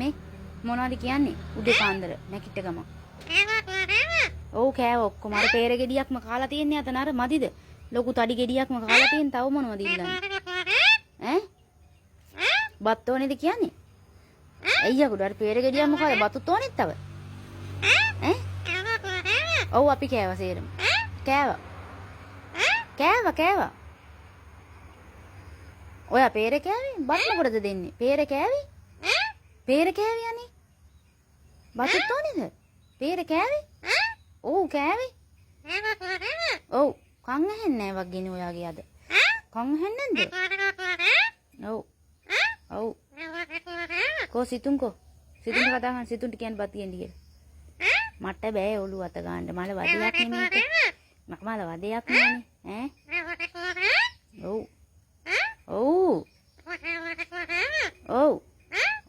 මේ මොනවද කියන්නේ? උදේ පාන්දර නැගිට ගම. ඔව් කෑව ඔක්කොම. අර පේර ගෙඩියක්ම කාලා තියෙන්නේ අතන අර මදිද? ලොකු තඩි ගෙඩියක්ම කාලා තියෙන තව මොනවද ඉල්ලන්නේ? ඈ? බත් ඕනේද කියන්නේ? ඇයි යකඩ අර පේර ගෙඩියක්ම කාලා බතුත් ඕනෙත් තව? ඈ? ඔව් අපි කෑවා සේරම. කෑවා. කෑවා කෑවා. ඔයා පේර කෑවේ? බත් මොකටද දෙන්නේ? පේර කෑවේ? පේර කෑවේ අනේ. බතුත් ඕනේද? පේර කෑවේ? ඔව් කෑවේ. ඔව් කන් ඇහෙන්නේ නෑ වගේනේ ඔයාගේ අද. කන් ඇහෙන්නේ නැද්ද? ඔව්. ඔව්. කෝ සිතුන්කෝ. සිතුන්ට කතා කරන්න සිතුන්ට කියන්න බත් ගේන්න කියලා. මට බෑ ඔළුව අත ගන්න. මල වදයක් නෙමෙයි මේක. මල වදයක් නෑනේ. ඈ? ඔව්. ඔව්. ඔව්.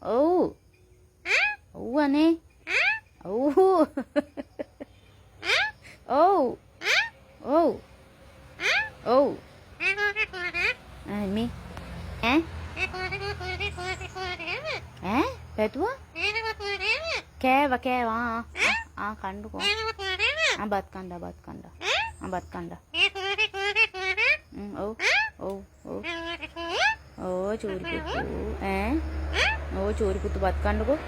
ඔව්. ඔව් අනේ. ඔව්. ඔව්. ඔව්. ඔව්. මේ ඈ ඈ පැතුවා කෑවා කෑවා ආ ආ කණ්ඩකෝ ආ බත් කණ්ඩා බත් කණ්ඩා ආ බත් කණ්ඩා ඔව් ඔව් ඔව් ඔව් චූරි පුතු ඈ ඔව් චූරි පුතු බත් කණ්ඩකෝ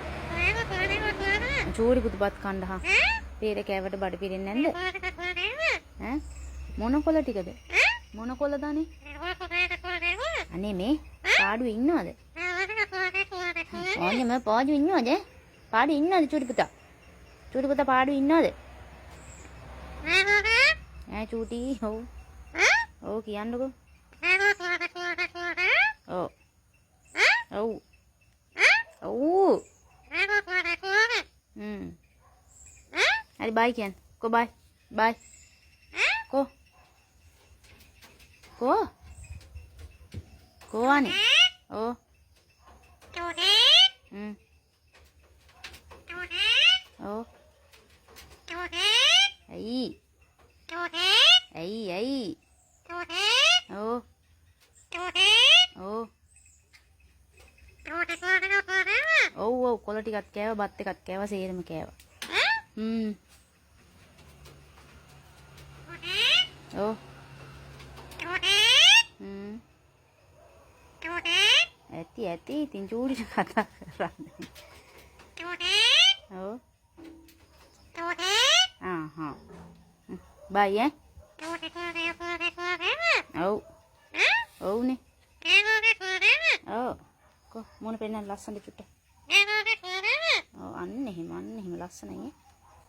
චූරි පුතු බත් කණ්ඩා හා පේර කෑවට බඩ පිරෙන්නේ නැන්ද ඈ මොන කොළ ටිකද මොන කොළද අනේ අනේ මේ පාඩුවේ ඉන්නවද ඕනේ මම පාඩුවේ ඉන්නවද පාඩුවේ ඉන්නවද චූටි පුතා චූටි පුතා පාඩුවේ ඉන්නවද ඈ චූටි ඔව් ඔව් කියන්නකෝ ඔව් ඔව් ඔව් හරි බයි කියන්න කො බයි බයි කො කො කො අනේ ඔව් ඔව් ඇයි ඇයි ඇයි ඔව් ඔව් ඔව් ඔව් කොළ ටිකක් කෑවා බත් එකක් කෑවා සේරම කෑවා ඔව් ඇති ඇති ඉතින් චූටිට කතා කරන්නේ ඔව් ආහා බයි ඈ ඔව් ඔව්නේ ඔව් කො මොන පෙන්නන්න ලස්සනට චුට්ට ඔව් අන්න එහෙම අන්න එහෙම ලස්සනයි ඈ.